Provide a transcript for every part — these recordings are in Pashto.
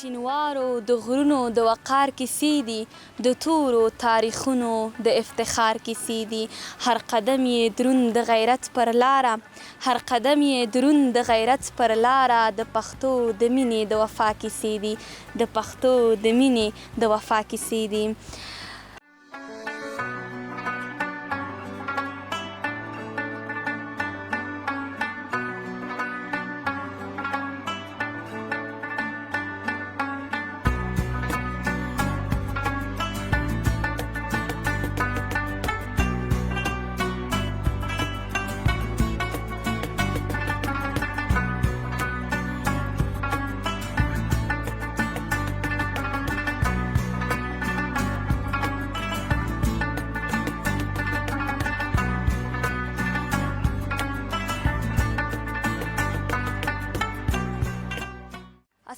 شینوارو د غرونو د وقار کیسې دي، د تورو تاریخونو د افتخار کیسې دي، هر قدم یې دروند د غیرت پر لاره، هر قدم یې دروند د غیرت پر لاره، د پښتو د مینې د وفا کیسې دي، د پښتو د مینې د وفا کیسې دي.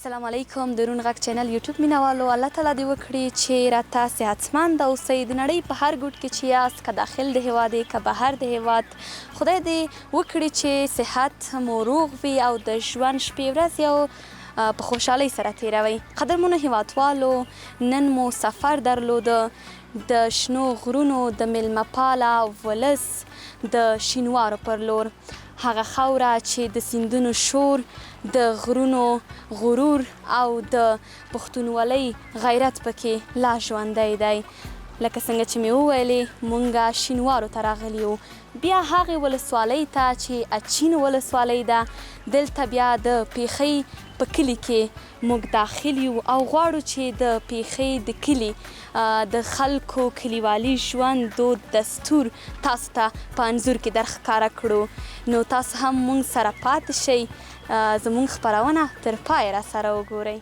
السلام علیکم د رون غږ چینل یوټیوب مینوالو، الله تعالی دې وکړي چې راته صحتمند اوسئ. د نړۍ په هر ګوټ کې چې یاست، که داخل د هیواد که بهر د هیواد، خدای دې وکړي چې صحت مو روغ وي او د ژوند شپې ورځې او په خوشحالۍ سره تیروئ. قدرمنو هیوادوالو، نن مو سفر درلوده د شنو غرونو د میلمه پاله ولس د شینوارو پر لور، هغه خاوره چې د سیندونو شور، د غرونو غرور او د پښتونولۍ غیرت پکې لا ژوندی دی. لکه څنګه چې مې وویلې، مونږه شینوارو ته راغلي یو، بیا هغې ولسوالۍ ته چې اچین ولسوالۍ ده. دلته بیا د پیښۍ په کلي کې موږ داخل یو او غواړو چې د پیښۍ د کلي د خلکو کلیوالي ژوند، دود دستور تاسو ته په انځور کې در ښکاره کړو. نو تاسو هم مونږ سره پاتې شئ، زمونږ خپرونه تر پایه را سره وګورئ.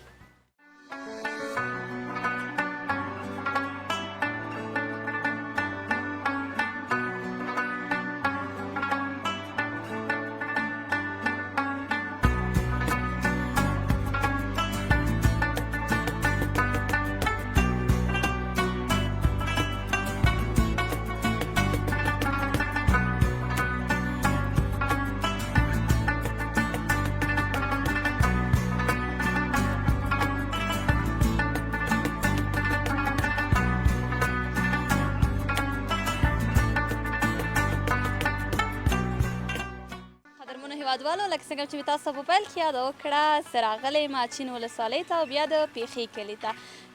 قدرمنو هیوادوالو، لکه څنګه چې مې تاسو په پیل کې یاده وکړه، زه راغلی یم اچین ولسوالۍ ته او بیا د پیښې کلي ته.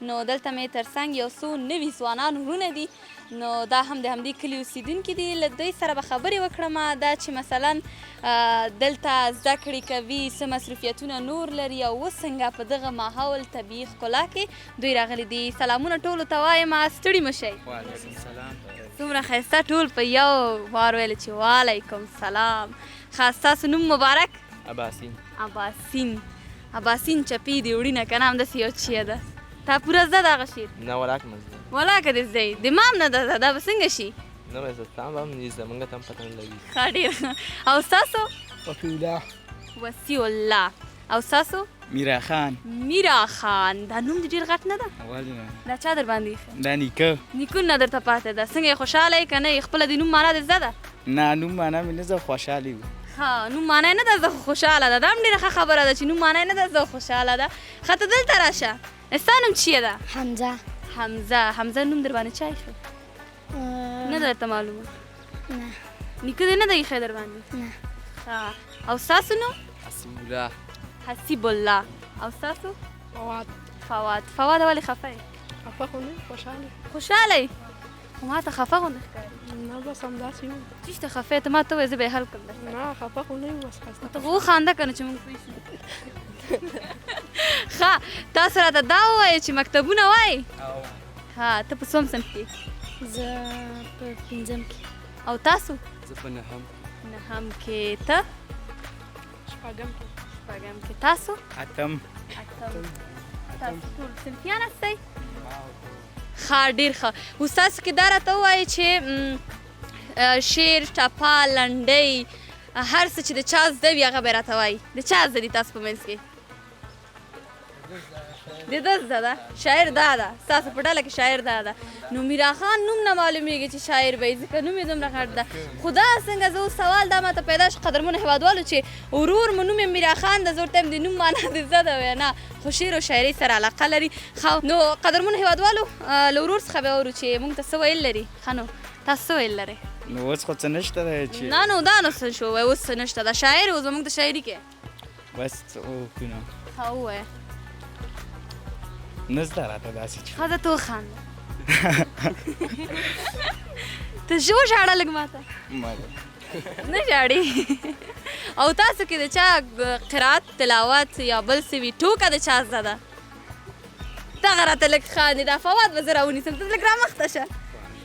نو دلته مې ترڅنګ یو څو نوي ځوانان ورونه دي، نو دا هم د همدې کلي اوسېدونکي دي. له دوی سره به خبرې وکړم، دا چې مثلا دلته زده کړې کوي، څه مصروفیتونه نور لري او اوس څنګه په دغه ماحول طبیعي ښکلا کې دوی راغلي دي. سلامونه ټولو ته وایم، ستړي مه شئ. وعلیکم سلام. څومره ښایسته ټول په یو وار ویل چې وعلیکم سلام. ښه، ستاسو نوم مبارک؟ اباسین. اباسین، اباسین چپې دې وړینه که نه، همداسې یو چیه ده. تا پوره زده ده هغه شعر؟ نه ولاکه مې زده. ولاکه دې زده یې؟ د ما هم نه ده زده، دا به څنګه شي؟ نه مې زده، تا به هم نه زده، مونږ ته هم پته نه لګي. ښه، ډېر ښه. او ستاسو؟ وفي الله. وسیع الله. او ستاسو؟ میرا خان. میرا خان، دا نوم دې ډېر غټ نه ده؟ ولې نه؟ دا چا در باندې ایښی؟ دا نیکه. نیکونه نه درته پاتې ده. څنګه یې، خوشحاله یې که نه یې؟ خپله د نوم معنا دې زده ده؟ نه، نوم معنا مې نه زده، خوشحاله یو. ښه، نوم معنا یې نه ده زده خو خوشحاله ده، دا هم ډېره ښه خبره ده چې نوم معنا یې نه ده زده خو خوشحاله ده. ښه، ته دلته راشه، ستا نوم چیه ده؟ حمزه. حمزه، حمزه نوم در باندې چا ایښی؟ نه ده درته معلومه؟ نه. نیکه دې نه ده ایښی در باندې؟ نه. ښه، او ستاسو نوم؟ حسیب الله. حسیب الله. او ستاسو؟ فواد. فواد. فواد، ولې خفه یې؟ خفه خو نه، خوشحاله. خوشحاله یې؟ خو ما ته خفه غوندې ښکاري. نه، بس همداسې یو. چېرته خفه یې؟ ته ما ته ووایه، زه به یې حل کړم درته. نه، خفه خو نه یو، بس خسته. ته خو وخانده که نه چې موږ پوه شو. ښه، تاسو راته دا ووایئ چې مکتبونه وایئ؟ ها، ته په څوم صنف کې؟ زه په پنځم کې. او تاسو؟ زه په نهم. نهم کې. ته؟ شپږم کې. شپږم کې. تاسو؟ اتم. اتم. تاسو ټول صنفیان یاستئ؟ ښه، ډېر ښه. اوس تاسو کې دا راته ووایئ چې شعر، ټپه، لنډۍ، هر څه چې د چا زده وي هغه به راته وایي. د چا زده دي تاسو په منځ کې؟ د د ده زده ده شاعر دا ده ستاسو په ډله کې شاعر دا ده نو میرا خان نوم نه معلومیږي چې شاعر به وي ځکه نوم یې دومره غټ ده خو دا څنګه زه اوس سوال دا ماته پیدا شو قدرمنو هېوادوالو چې ورور مو نوم یې میرا خان ده زه ورته وایم د نوم معنا دې زده ده وایه نه خو شعر او شاعرۍ سره علاقه لري ښه نو قدرمنو هېوادوالو له ورور څخه به اورو چې موږ ته څه ویل لري ښه نو تاسو څه ویل لرئ نو اوس خو څه نشته دی چې نه نو دا نو څه شو وایي اوس څه نشته دا شاعر و زموږ د شاعري کې بس څه وکړو نو ښه ووایه نه زده راته داسې چې ښه ده ته وخانده ته وژاړه لږ ماته نه ژاړي او تاسو کې د چا قرائت تلاوت یا بل څه وي ټوکه د چا زده ده دغه راته لږ خاندي دا فواد به زه راونیسم ته لږ رامخته شه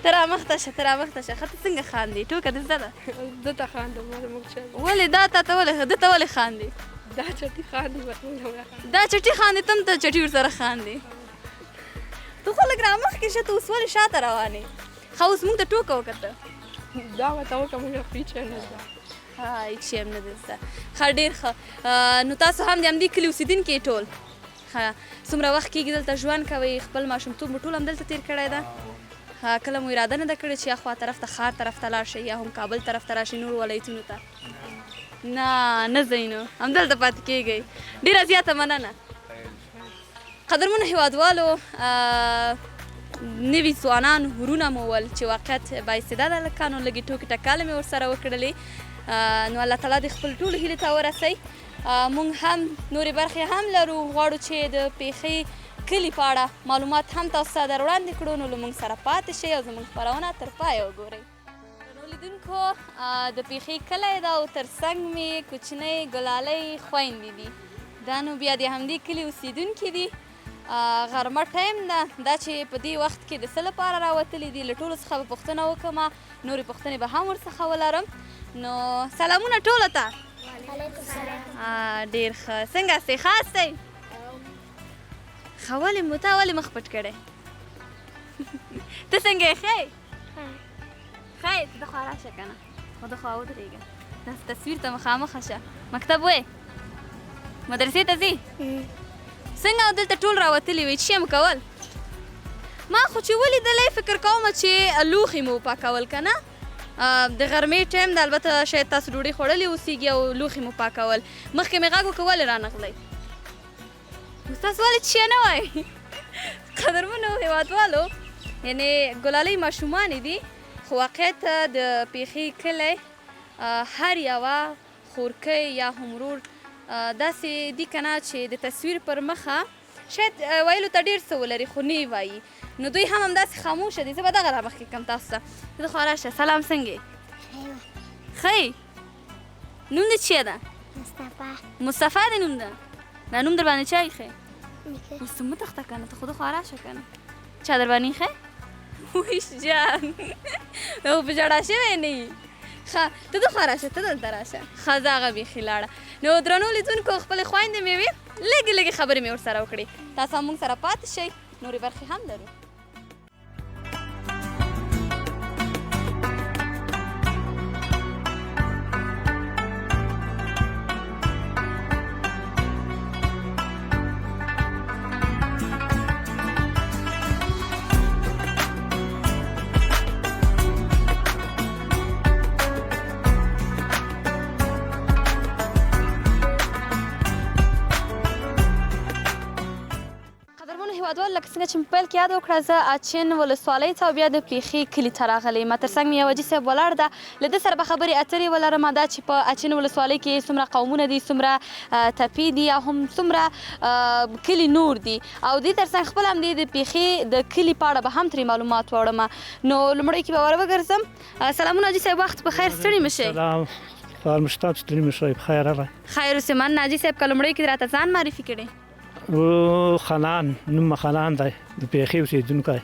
ته رامخته شه ته رامخته شه ښه ته څنګه خاندې ټوکه دې زده ده ده ته خاندم ما زموږ چا ولې دا تا ته ولې ده ته ولې خاندې دا چټي خاندي بس موږ هم راخاندو دا چټي خاندې ته هم ته چټي ورسره خاندې ته خو لږ رامخکې شه ته اوس ولې شاته روان یې ښه اوس موږ ته ټوکه وکړه ته دا ورته وکړه موږ خو هېڅ شی نه زده ها هېڅ شی هم نه دی زده ښه ډېر ښه نو تاسو هم د همدې کلي اوسېدونکي یې ټول ښه څومره وخت کېږي دلته ژوند کوئ خپل ماشومتوب مو ټول همدلته تېر کړی ده ښه کله مو اراده نه ده کړې چې اخوا طرف ته ښار طرف ته لاړ شئ یا هم کابل طرف ته راشئ نورو ولایتونو ته نه نه ځئ نو همدلته پاتې کېږئ ډېره زیاته مننه قدرمنو هیوادوالو نوي ځوانان ورونه مو ول چې واقعیت با استعداده هلکانو لږې ټوکې ټکالې مې ورسره وکړلې نو الله تعالی دې خپل ټولو هیلې ته ورسوي مونږ هم نورې برخې هم لرو غواړو چې د پیښې کلي په اړه معلومات هم تاسو ته در وړاندې کړو نو له مونږ سره پاتې شئ او زموږ خپرونه تر پایه وګورئ درنو لیدونکو د پیښې کلی ده او تر څنګ مې کوچنۍ ګلالۍ خویندې دي دا نو بیا د همدې کلي اوسېدونکي دي غرمه ټایم ده دا چې په دې وخت کې د څه لپاره راوتلي دي له ټولو څخه به پوښتنه وکړم نورې پوښتنې به هم ورڅخه ولرم نو سلامونه ټولو ته ډېر ښه څنګه یاستئ ښه یاستئ ښه ولې مو تا ولې مخ پټ کړی ته څنګه یې ښه یې ښه یې ته دخوا راشه که نه خو دخوا ودرېږه داسې تصویر ته مخامخه شه مکتب وایې مدرسې ته ځې څنګه دلته ټول راوتلي وي چې مو کول ما خو چې ولیدلې فکر کوم چې لوښي مو پاکول که نه د غرمې ټایم ده البته شاید تاسو ډوډۍ خوړلې اوسېږي او لوښي مو پاکول مخکې مې غږ وکړ ولې رانغلی تاسو ولې څه نه وایي قدرمنو هیوادوالو یعنې ګلالۍ ماشومانې دي خو واقعیت د پیښې کلی هر یوه خورکۍ یا هم ورور داسې دي که نه چې د تصویر پر مخه شاید ویلو ته ډېر څه ولري خو نه وایي نو دوی هم همداسې خاموشه دي زه به دغه رامخکې کړم تاسو ته ته خو راشه سلام څنګه یې ښه یې نوم دې چی ده مصطفی مصطفی دې نوم ده دا نوم در باندې چا ایښی اوس ته مه تښته که نه ته خو دخوا راشه که نه چا در باندې ایښی ویش جان خو په ژړا شوی نه یي ښه ته دخوا راشه ته دلته راشه ښه ځه هغه بیخي لاړه نو درنو لیدونکو خپلې خویندې مې وې لږې لږې خبرې مې ورسره وکړې تاسو هم موږ سره پاتې شئ نورې برخې هم لرو قدرمنو هیوادوالو لکه څنګه چې مې پیل کې یاد وکړه زه اچین ولسوالۍ ته او بیا د پیښې کلي ته راغلی یم تر څنګ مې یو حاجي صاحب ولاړ ده له ده سره به خبرې اترې ولرم دا چې په اچین ولسوالۍ کې څومره قومونه دي څومره تپې دي او هم څومره کلي نور دي او دې تر څنګ خپل هم د پیښې د کلي په اړه به هم ترې معلومات واوړم نو لومړی کې به ور وګرځم سلامونه حاجي صاحب وخت په خیر ستړي مه شئ سلام پلار مشتاق ستړي مه شئ په خیر راغلی خیر اوسې مننه حاجي صاحب که لومړی کې راته ځان معرفي کړې خنان نوم خنان دی د پیښې اوسېدونکی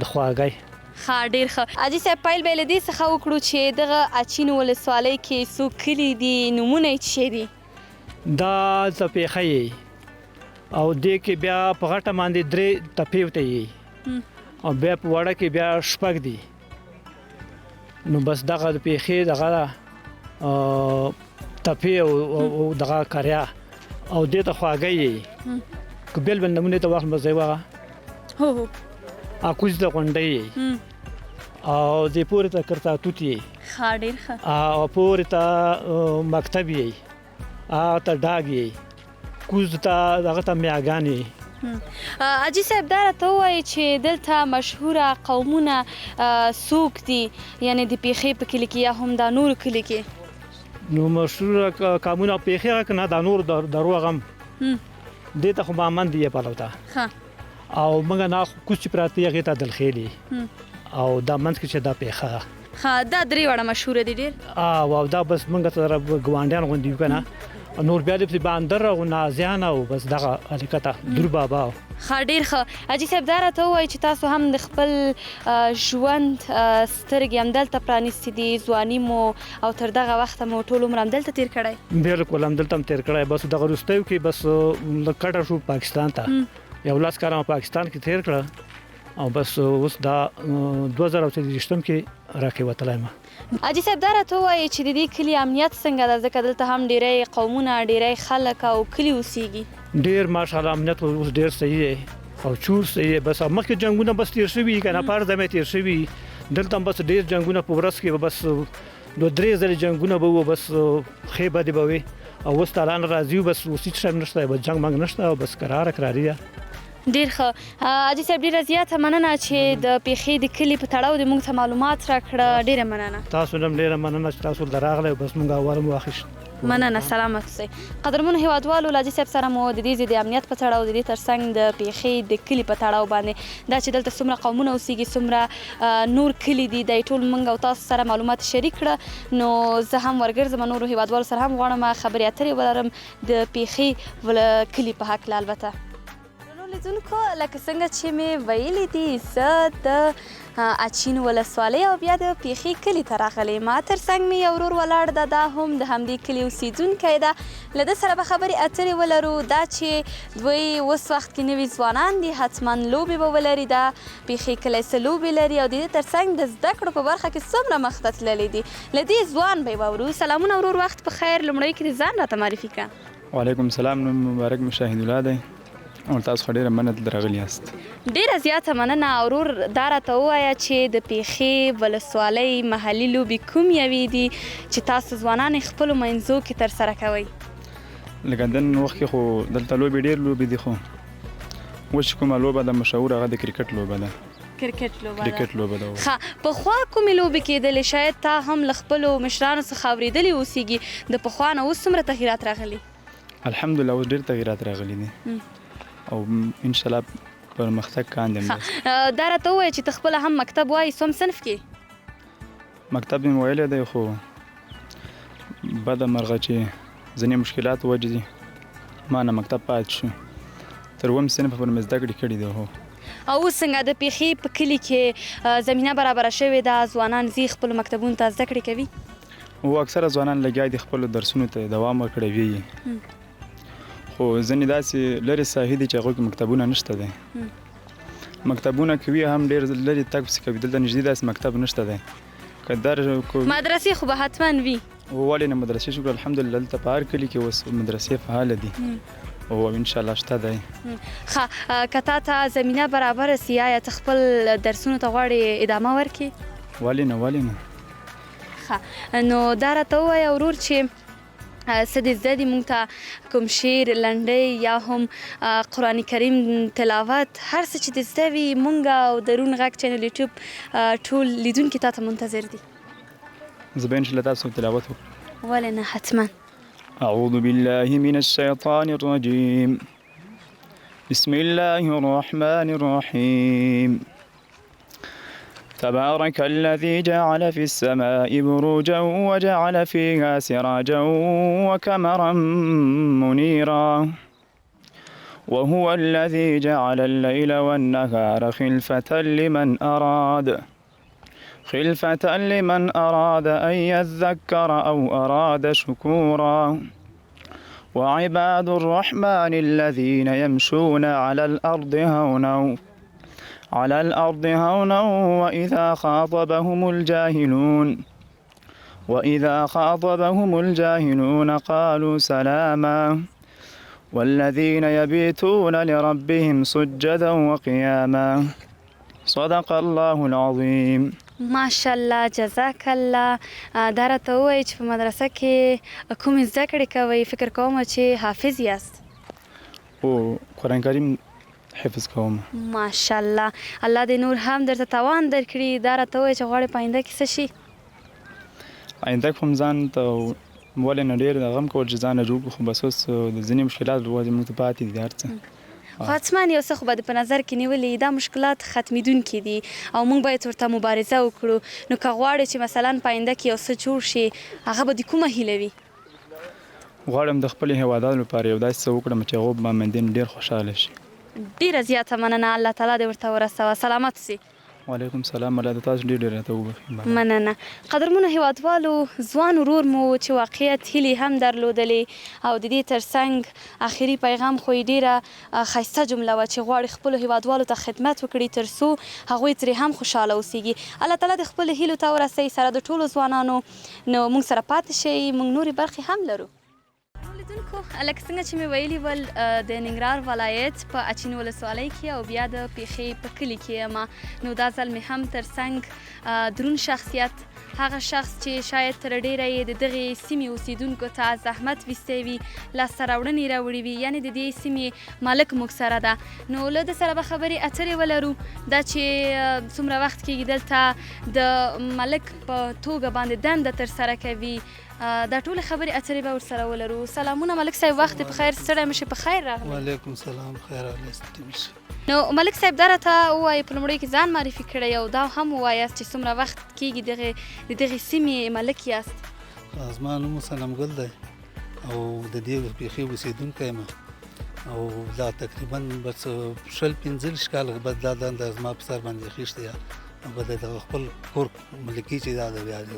د خواږی. ښه ډیر ښه حاجي صاحب پیل به له دې څخه وکړو چې دغه اچین ولسوالۍ کې څو کلي دي نومونه یې څه دي؟ دا تپېښه یې او دې کې بیا په غټه باندې درې تپې ورته یې او بیا په وړه کې بیا شپږ دي نو بس دغه د پیښې دغه تپې او دغه کریا او دې ته خواږه یې. که بېل بېل نمونه ته واخلم زه وغه هو هو اکوز د غونډۍ او دې پورې ته کرتا توت یې. ښه، ډېر ښه. او پورې ته مکتب یې، هغه ته ډاګ یې، کوز ته دغه ته میاګان یې. حاجي صاحب، دا راته ووایي چې دلته مشهوره قومونه څوک دي، یعنې د پیښې په کلي کې یا هم دا نورو کلي کې؟ نو مشهوره قومونه پیښې هغه که نه دا نور درو هغه هم دې ته خو مامند یې پلو ته. او موږ نه کوز چې پراته دي هغې ته دلخېل او دا منځ کې چې دا پیښه ده. ښه، دا درې واړه مشهوره دي ډېر. او دا بس موږ ته ګاونډیان غوندې یو که نه، نور بیا دې باندر او نازیان او بس دغه هلکته دور بابا. ښه، ډېر ښه. حاجي صاحب، دا راته ووایي چې تاسو هم د خپل ژوند سترګې همدلته پرانیستې دي، ځواني مو او تر دغه وخته مو ټول عمر همدلته تېر کړی؟ بلکل همدلته هم تېر کړی. بس دغه وروستیو کې بس لږ کډه شو پاکستان ته، یو لس کاله مو پاکستان کې تېر کړه او بس اوس دا 2023 کې راکېوتلی یم. حاجي صاحب، دا راته ووایي چې د دې کلي امنیت څنګه ده، ځکه دلته هم ډېری قومونه، ډېری خلک او کلي اوسېږي؟ ډېر ماشاءالله امنیت اوس ډېر صحیح دی او چور صحیح دی. بس مخکې جنګونه بس تېر شوي که نه، په هر ځای تېر شوي. دلته هم بس ډېر جنګونه په ورځ کې به بس 2-3 ځلې جنګونه به وو، بس ښې بدې به وې. او اوس تالان راځي، بس اوس هېڅ شی نشته، بس جنګ منګ نشته او بس کراره کراري ده. ډېر ښه. حاجي صاحب، ډېره زیاته مننه چې د پیښې د کلي په تړاو دې موږ ته معلومات راکړه، ډېره مننه. تاسو نه هم ډېره مننه چې تاسو دلته راغلی، بس موږ اول مو واخیست. مننه، سلامت اوسئ. قدرمنو هیوادوالو، له حاجي صاحب سره مو د دې ځای د امنیت په تړاو، د دې ترڅنګ د پیښې د کلي په تړاو باندې دا چې دلته څومره قومونه اوسېږي، څومره نور کلي دي، دا ټول موږ او تاسو سره معلومات شریک کړه. نو زه هم ورګرځم، نورو هیوادوالو سره هم غواړم خبرې اترې ولرم د پیښې کلي په هکله. البته لیدونکو، لکه څنګه چې مې ویلي دي، زه د اچین ولسوالۍ او بیا د پیښې کلي ته راغلې. ما ترڅنګ مې یو ورور ولاړ ده، دا هم د همدې کلي اوسېدونکی ده. له ده سره به خبرې اترې ولرو. دا چې دوی اوس وخت کې نوي ځوانان دي، حتما لوبې به ولري. دا پیښې کلی څه لوبې لري او د دې ترڅنګ د زده کړو په برخه کې څومره مخته تللي دي، له دې ځوان به یې واورو. سلامونه ورور، وخت په خیر. لومړی کې دې ځان راته معرفي کړه. وعلیکم سلام، نوم مبارک مشاهد الله دی او تاسو خو ډېره مننه دلته راغلي یاست. ډېره زیاته مننه. ورور، دا راته ووایه چې د پیښې ولسوالۍ محلي لوبې کوم یوې دي چې تاسو ځوانان یې خپلو منځو کې ترسره کوئ؟ لکه نن وخت کې خو دلته لوبې ډېر لوبې دي، خو اوس چې کومه لوبه ده مشهوره هغه د کرکټ لوبه ده. کرکټ لوبه ده. کرکټ لوبه ده. ښه، پخوا کومې لوبې کېدلې؟ شاید تا هم له خپلو مشرانو څخه اورېدلي اوسېږي. د پخوا نه اوس څومره تغیرات راغلي؟ الحمدلله اوس ډېر تغیرات راغلي دي او انشاءالله پرمختګ کاندي. دا راته ووایه چې ته خپله هم مکتب وایې، څوم صنف کې؟ مکتب مې ویلی دی، خو بده مرغه چې ځینې مشکلات وجې دي ما نه مکتب پاتې شو. تر اووم صنفه پورې مې زده کړې کړې دي. هو. او اوس څنګه د پیښې په کلي کې زمینه برابره شوې ده، ځوانان ځي خپلو مکتبونو ته زده کړې کوي؟ هو، اکثره ځوانان لګیا دي خپلو درسونو ته دوام ورکړی وي، خو ځینې داسې لرې ساحې دي چې هغو کې مکتبونه نشته دی. مکتبونه کوي هم ډېر لرې تګ پسې کوي، دلته نږدې داسې مکتب نشته دی. که در مدرسې خو به حتما وي. ولې نه، مدرسې شکر الحمدلله دلته په هر کلي کې اوس مدرسې فعاله دي او انشاءالله شته دی. ښه، که تا ته زمینه برابره سي، آیا ته خپل درسونو ته غواړې ادامه ورکړې؟ ولې نه، ولې نه. ښه، نو دا راته ووایه ورور چې څه دې زده دي، موږ ته کوم شعر، لنډۍ یا هم قرآن کریم تلاوت، هر څه چې دې زده وي، موږ او د روڼ غږ چینل یوټیوب ټول لیدونکي تا ته منتظر دي. زه به انشاءالله تاسو تلاوت وکړم. ولې نه، حتما. أعوذ بالله من الشيطان الرجيم، بسم الله الرحمن الرحيم. تبارك الذي جعل في السماء بروجا وجعل فيها سراجا وقمرا منيرا، وهو الذي جعل الليل والنهار خلفة لمن أراد أن يذكر أو أراد شكورا. وعباد الرحمن الذين يمشون على الأرض هونا وإذا خاطبهم الجاهلون قالوا سلاما. والذين يبيتون لربهم سجدا وقياما صدق الله العظيم. ماشاءالله جزاک الله. دا راته ووایئ چې په مدرسه کې کومې زده کړې کوئ؟ فکر کوم چې حافظ یاست. او قرآن کریم حفظ کوم. ماشاءالله، الله دې نور هم درته توان درکړي. دا راته ووایئ چې غواړئ په آینده کې څه شي؟ آینده کې هم ځان ته ولې نه ډېر دغه هم کول چې ځان جوړ کړو، خو بس اوس د ځینې مشکلات وجې موږ ته پاتې دي هر څه. خو حتما یو څه خو به دې په نظر کې نیولي، دا مشکلات ختمېدونکي دي او موږ باید ورته مبارزه وکړو. نو که غواړې چې مثلا په آینده کې یو څه جوړ شي، هغه به دې کومه هیله وي؟ غواړم د خپل هیوادوالو لپاره یو داسې څه وکړم چې هغه به باندې ډېر خوشحاله شي. ډېره زیاته مننه، الله تعالی دې ورته ورسوه. سلامت اوسې. وعلیکم سلام، الله د تاسو ډېر ډېر راته وبخښي. مننه. قدرمنو هیوادوالو، ځوان ورور مو چې واقعیت هیلې هم درلودلې او د دې ترڅنګ اخري پیغام خو یې ډېره ښایسته جمله وه چې غواړي خپلو هیوادوالو ته خدمت وکړي تر څو هغوی ترې هم خوشحاله اوسیږي. الله تعالی دې خپلو هیلو ته ورسوي سره د ټولو ځوانانو. نو موږ سره پاتې شئ، موږ نورې برخې هم لرو. لیدونکو، لکه څنګه چې مې ویلي ول، د ننګرهار ولایت په اچین ولسوالۍ کې او بیا د پیښې په کلي کې یم. نو دا ځل مې هم ترڅنګ درون شخصیت، هغه شخص چې شاید تر ډېره یې د دغې سیمې اوسیدونکو ته زحمت ویستی وي، لاسته راوړنې راوړي وي، یعنې د دې سیمې مالک موږ سره ده. نو له ده سره به خبرې اترې ولرو. دا چې څومره وخت کېږي دلته د ملک په توګه باندې دنده ترسره کوي، دا ټول خبرې اترې به ورسره ولرو. سلامونه ملک صاحب، وخت په خیر، ستړی مشي، په خیر راغلی. وعلیکم سلام، خیر راغلی. نو ملک صاحب، دا راته ووایئ، په لومړیو کې ځان معرفي کړئ او دا هم ووایاست چې څومره وخت کېږي د دغې سیمې ملک یاست؟ زما نوم سلام ګل دی او د دې پیښې اوسېدونکی یم او دا تقریبا بس 20 25 کاله به دا دنده زما په سر باندې اخیستې او به د خپل کور ملکي چې دا ده بیا د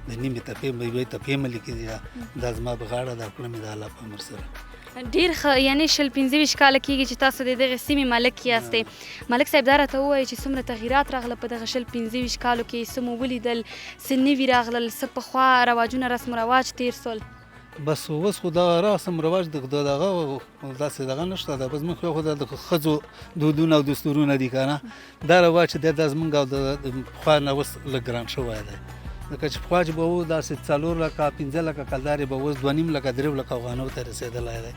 نیمې تپې یوې تپې ملکي دی، دا زما په غاړه ده، کړه مې د الله په امر سره. ډېر ښه، یعنې 20 25 کاله کېږي چې تاسو د دغې سیمې ملک یاستئ. ملک صاحب، دا راته ووایئ چې څومره تغیرات راغله په دغه 20 25 کالو کې؟ څه مو ولیدل، څه نوي راغلل، څه پخوا رواجونه رسم و رواج تېر سول؟ بس اوس خو دا رسم رواج د دغه داسې دغه نشته ده. بس موږ خو د ښځو دودونه او دستورونه دي که نه، دا رواج چې دی دا زموږ او د پخوا نه اوس لږ ګران شوی دی. ځکه چې پخوا چې به و داسې 4 لکه 5 لکه کلدارې به اوس 2.5 لکه 3 لکه افغانو ته رسېدلی دی.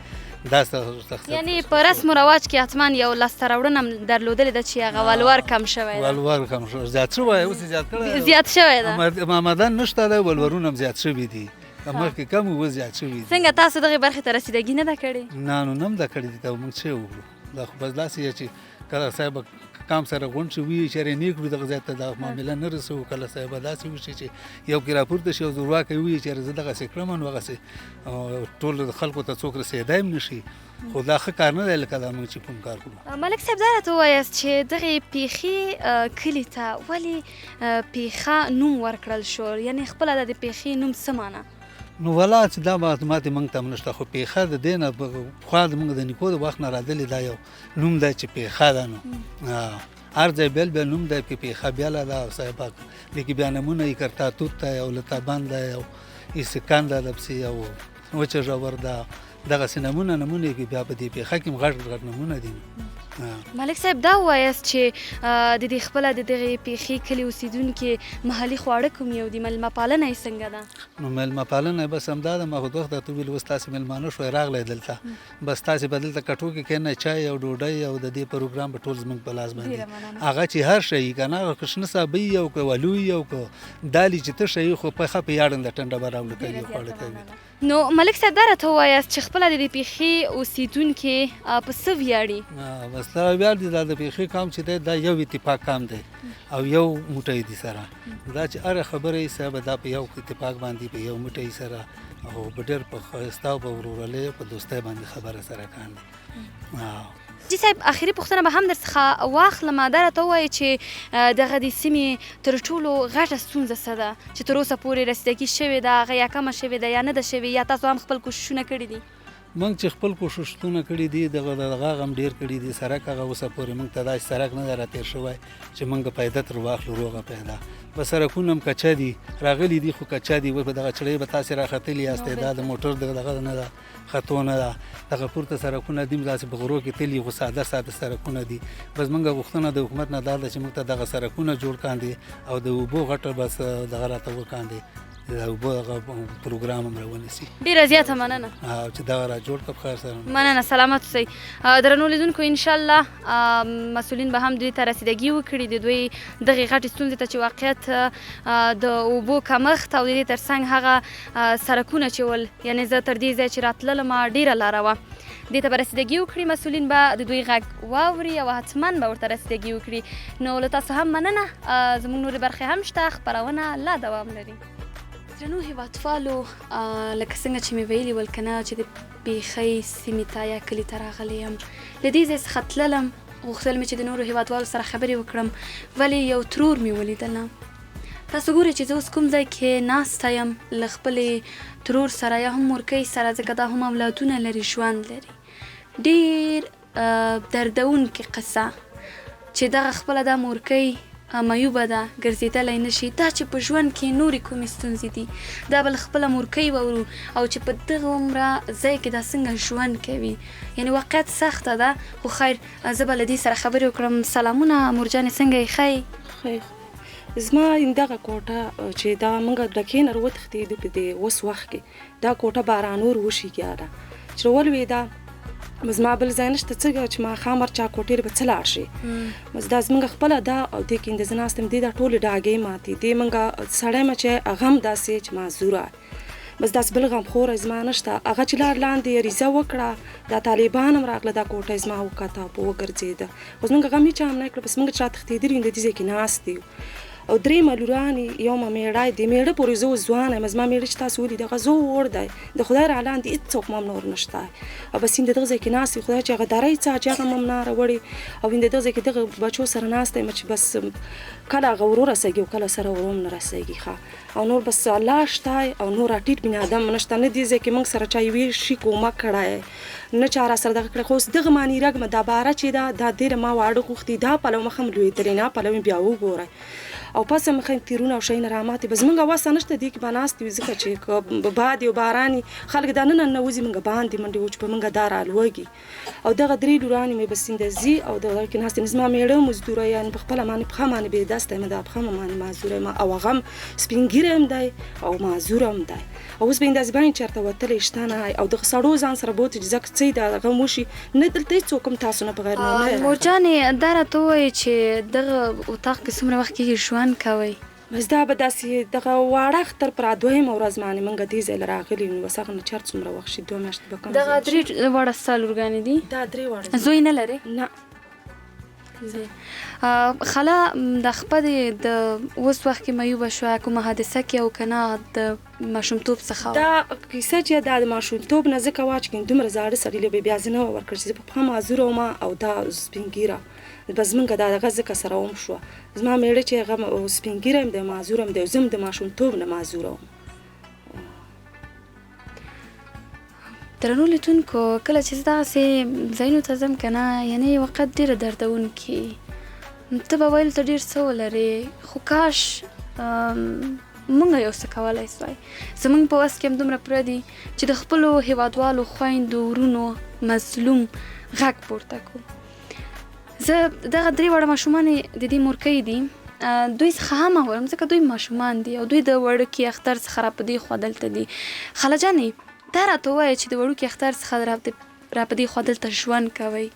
دا یعنې په رسم و رواج کې حتما یو لاسته راوړنه هم درلودلې ده چې هغه ولور کم شوی دی. ولور کم شوی، زیات شوی، اوس یې زیات کړی، زیات شوی ده. آمدن نشته دی، ولورونه هم زیات شوي دي، مخکې کم وو زیات شوي دي. څنګه تاسو دغې برخې ته رسیدګي نه ده کړې؟ نه، نو نه هم ده کړې دي، ته موږ څه وکړو؟ دا خو بس داسې چې کله صاحب کام سره غونډ شي وي چېرې نه کړو دغه ځای ته دا معامله نه رسوو. کله صاحب داسې وشي چې یو کې راپورته شي او زورواکی وي چېرې زه دغسې کړم نو هغسې ټول خلکو ته څوک رسېدی هم نه شي. خو دا ښه کار نه دی لکه دا موږ چې کوم کار کړو. ملک صاحب، دا راته ووایاست چې دغې پیښې کلي ته ولې پیښه نوم ورکړل شو، یعنې خپله د پیښې نوم څه معنا؟ نو ولا چې دا معلومات موږ ته هم نشته، خو پیښه د دې نه پخوا زموږ د نیکو د وخت نه راغلې، دا یو نوم دی چې پیښه ده. نو هر ځای بېل بېل نوم دی، پیښه بېله ده او صاحب دې کې بیا نومونه یې کرتاتوت دی او لتابند دی او ایسکان ده دپسې او وچه ژور ده، دغسې نمونه نمونه یې بیا په دې پیښه کې هم غټ غټ نمونه دي. ملک صاحب، دا ووایاست چې د دې خپله د دغې پیښې کلي اوسېدونکي محلي خواړه کوم یو دي، مېلمه پالنه یې څنګه ده؟ نو مېلمه پالنه یې بس همدا ده. ما خو دوخت درته وویل اوس تاسې مېلمانه شوئ راغلی دلته، بس تاسې به دلته کټو کې کښېنئ، چای او ډوډۍ او د دې پروګرام به ټول زموږ په لاس باندې، هغه چې هر شی که نه، هغه که شنه سابه وي او که ولو وي او که دالي چې څه شی وي، خو پخه په یاړنده ټنډه به راوړو کوي خواړه کوي. نو ملک صاحب، دا راته ووایاست چې خپله د دې پیښې اوسېدونکي په څه ویاړي؟ بس دا ویاړ دی، دا د پیښې کام چې دی دا یو اتفاق کام دی او یو موټی دی سره، دا چې هره خبره یې صاحب دا په یو اتفاق باندې په یو موټی سره او په ډېر په ښایسته او په ورورولۍ او په دوستۍ باندې خبره سره کاندي. جي صاحب، اخري پوښتنه به هم در څخه واخلم، دا راته ووایئ چې دغه د سیمې تر ټولو غټه ستونزه څه ده چې تر اوسه پورې رسیدګي شوې ده، هغه یا کمه شوې ده یا نه ده شوې، یا تاسو هم خپل کوششونه کړي دي؟ موږ چې خپل کوششونه کړي دي، دغه دغه غم ډیر کړي دي. سرک هغه اوسه پورې موږ ته داسې سرک نه دی راتېر شوی چې موږ پیدا تر واخلو روغه پیدا. بس سرکونه هم کچه دي، راغلي دي خو کچه دي. په دغه چړې به تاسې راختلي یاستئ، دا د موټر دغه نه ده، خطو نه ده. دغه پورته سرکونه دي داسې په غرو کې تللي، خو ساده ساده سرکونه دي. بس موږ غوښتنه د حکومت نه دا ده چې موږ ته دغه سرکونه جوړ کاندي او د اوبو غټه بس دغه راته وکاندي، د اوبو دغه پروګرام هم راونیسي. ډیره زیاته مننه چې دغه را جوړ کړه. خیر سره مننه، سلامت اوسئ. درنو لیدونکو، انشاءالله مسؤلین به هم دوی ته رسیدګي وکړي، د دوی دغې غټې ستونزې ته چې واقعیت د اوبو کمښت او د دې ترڅنګ هغه سرکونه چې ول، یعنې زه تر دې ځایه چې راتللم ډېره لاره وه، دې ته به رسیدګي وکړي. مسؤلین به د دوی غږ واوري او حتما به ورته رسیدګي وکړي. نو له تاسو هم مننه. زموږ نورې برخې هم شته، خپرونه لا دوام لري. درنو هېوادوالو، لکه څنګه چې مې ویلي ول که نه چې د پېښۍ سیمې ته یا کلي ته راغلی یم، له دې ځای څخه تللم، غوښتل مې چې د نورو هېوادوالو سره خبرې وکړم، ولې یو ترور مې ولیدله. تاسو ګورئ چې زه اوس کوم ځای کې ناسته یم، له خپلې ترور سره یا هم مورکۍ سره، ځکه دا هم اولادونه لري، ژوند لري. ډېر دردونکې قصه چې دغه خپله دا مورکۍ معیوبه ده، ګرځېدلی نه شي. دا چې په ژوند کې نورې کومې ستونزې دي، دا به له خپله مورکۍ واورو، او چې په دغه عمره ځای کې دا څنګه ژوند کوي، یعنې واقعیت سخته ده. خو خیر، زه به له دې سره خبرې وکړم. سلامونه مورجانې، څنګه یې؟ ښه یې؟ ښه. زما دغه کوټه چې دا موږ ډکې نه وتښتېدو په دې اوس وخت کې، دا کوټه بارانور وشي ګیاده چې ولوېده، زما بل ځای نشته څنګه چې ماښام هر چا کوټې به څه لاړ شي. بس دا زمونږ خپله ده او دې کې زه ناست یم، دې دا ټولې ډاګې ماتې دې. مونږ سړی مه چې هغه هم داسې چې معذوره، بس داسې بل غمخوره زما نشته. هغه چې لاړ لاندې عریضه وکړه، دا طالبان هم راغله، دا کوټه زما وکته په وګرځېده. خو زمونږ غم هیچا هم نه کړ. بس مونږ چې راتښتېدلي یو د دې ځای کې ناست یو او درې ملورانې، یو ما میړی دی، میړه پورې زه اوس ځوانه یم. زما میړه چې تاسو ولید هغه زوړ دی، د خدای را لاندې هېڅوک مم نور نشته. او بس د دغه ځای کې ناست یو، خدای چې هغه درۍ څا چې هغه مم نه راوړي. او د دغه ځای کې دغه بچو سره ناست یم چې بس کله هغه ورو رسېږي او کله سره ورو هم نه رسېږي. ښه، او نور بس الله شته او نور راټیټ بنیادم نشته. نه دې ځای کې موږ سره چا یوې شي کومک کړی، نه چا را سره دغه کړی. خو اوس دغه معنی رګ دا باره چې ده، دا ډېره ما واړه غوښتي، دا پلو مخ هم لوېدلی نه، پلو مې بیا وګورئ. او پس مخ تیرونه او شیونه راماتې. بس موږ وسه نشته، دې کې به ناست یو، ځکه چې که باد یو باران خلک دا نن نه وځي، موږ باندې منډې وچ په موږ دا رالوږي. او دغه درې لورانې مې بس سیند ځي او دغه کې ناست. زما مېړه مزدور یعنې په خپله باندې پښه باندې بې دسته یم، دا پښه باندې معذور یم او هغه هم سپین ږیری هم دی او معذور هم دی. او اوس به اندازې باندې چېرته وتلی شته نه. او دغه سړو ځان سره بوتې چې ځکه څه دا هغه وشي نه، دلته هېڅوک هم تاسو نه په غیر نه. مورجانې، دا راته ووایې چې دغه اتاق کې څومره وخت کېږي ژوند کوئ؟ بس دا به داسې دغه واړه اختر پر دویمه ورځ باندې موږ دې ځای له راغلي یو، نو بس هغه نه چېرته څومره وخت شي، 2 میاشتې به کم. دغه درې واړه ستا لورګانې دي؟ دا درې واړه. زوی نه لرې؟ نه. خاله، د خپه دې د اوس وخت کې معیوبه شوه کومه حادثه کې او که نه د ماشومتوب څخه؟ دا کیسه چې دا د ماشومتوب نه ځکه وه چې دومره زاړه سړي له به بیا زه نه وه ورکړه چې زه په پښه معذوره وم او دا سپین ږیره. بس زمونږ دا دغه ځکه سره وم شوه. زما مېړه چې هغه سپین ږیری هم دی، معذور هم دی، زه هم د ماشومتوب نه معذوره وم. درنو لیدونکو، کله چې زه دغسې ځایونو ته ځم که نه، یعنې واقعیت ډېره دردونکې، ته به ویل ته ډېر څه ولرې، خو کاش مونږ یو څه کولای سوای. زمونږ په وس کې هم دومره پوره دي چې د خپلو هیوادوالو خویندو ورونو مظلوم غږ پورته کړو. زه دغه درې واړه ماشومانې د دې مورکۍ دي، دوی څخه هم اورم، ځکه دوی ماشومان دي او دوی د وړوکي اختر څخه را په دې خوا دلته دي. خاله جانې، دا راته ووایه چې د وړوکي اختر څخه را په دې خوا دلته ژوند کوئ،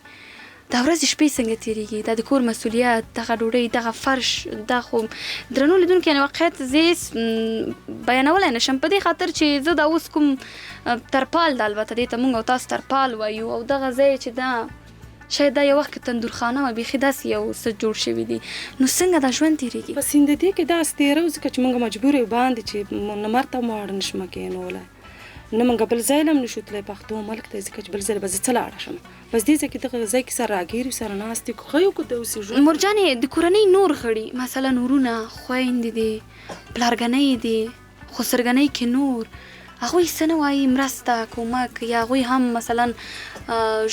دا ورځې شپې څنګه تېرېږي؟ دا د کور مسؤلیت، دغه ډوډۍ، دغه فرش، دا خو درنو لیدونکو یعنې واقعیت زه هېڅ بیانولی نه شم، په دې خاطر چې زه دا اوس کوم ترپال ده، البته دې ته مونږ او تاسو ترپال وایو، او دغه ځای چې دا شاید دا یو وخت کې تندورخانه وه، بیخي داسې یو څه جوړ شوي دي، نو څنګه دا ژوند تېرېږي؟ په سیند دې کې دا تېرو، ځکه چې موږ مجبور یو باندې چې نمر ته مو اړ نشم کېنولی، نه موږ بل ځای له هم نشو تللی پښتو ملک ته، ځکه چې بل ځای به زه څه لاړه شم. بس دې ځای کې دغه ځای کې سره راګیر یو، سره ناست یو، که ښه یو که د اوسېږو. مورجانې، د کورنۍ نور غړي مثلا ورونه، خویندې دي، پلارګنۍ دي، خسرګنۍ کې نور هغوی څه نه وایي مرسته کومک یا هغوی هم مثلا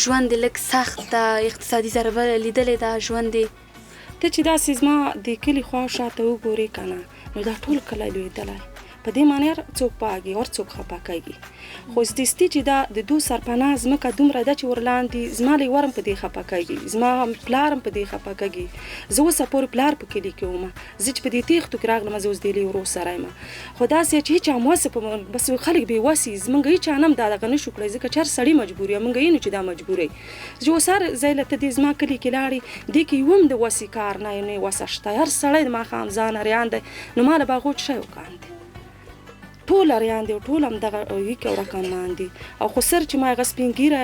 ژوند یې لږ سخت ده اقتصادي ضربه لیدلې ده ژوند یې ته چې داسې زما د کلي خوا او شاته وګورې که نه نو دا ټول کلی لوېدلی په دې معنی هر څوک پاږي هر څوک خپه کږي خو دستي چې دا د دو سرپناه ځمکه دومره ده چې ورلاندې زما لیورم په دې خپه کږي زما پلارم په دې خپه کږي زه اوسه پورې پلار په کلي کې وم زه چې په دې تېښتو کې راغلم زه اوس د لیورو سره یم خو داسې چې هیچا هم وسه په بس خلک بې وسي زمونږ هیچا نه هم دا دغه نشو کړی ځکه چې هر سړی مجبور یو مونږ یې نو چې دا مجبور یې چې اوس هر ځای له ته دې زما کلي کې لاړې دې کې یو هم د وسې کار نه نه وسه شته هر سړی د ماښام ځان اریان دی نو ما له به هغو څه شی وکاندې ټول اریان دي او ټول همدغه ویک او رقمان دي او خسر چې ما هغه سپین ږیری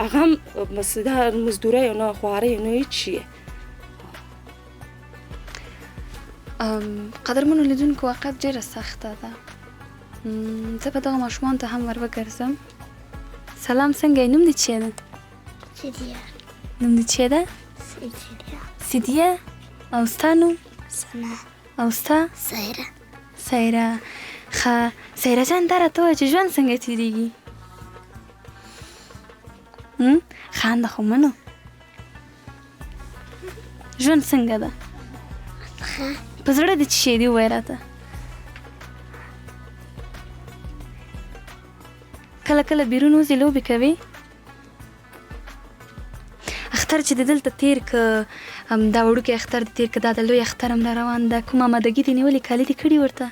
هغه هم بس دا مزدورۍ او نه خوارۍ نه هیڅ شي. قدرمنو لیدونکو واقعیت ډیره سخته ده زه به دغه ماشومان ته هم ور وګرځم سلام څنګه یې نوم دې چی ده سیدیه نوم دې چی ده سیدیه سیدیه او ستا نوم سنا او ستا سیره سیره ښه سیره جان دا راته ووایه چې ژوند څنګه تیریږي خانده خو منو ژوند څنګه ده ښه په زړه دې څه شی دي ووایه راته کله کله بیرون وځي لوبې کوي اختر چې د دلته تیر که دا وړوکی اختر دې تیر که دا د لوی اختر هم را روان ده کومه آمادګي دې نیولې کالي دې کړي ورته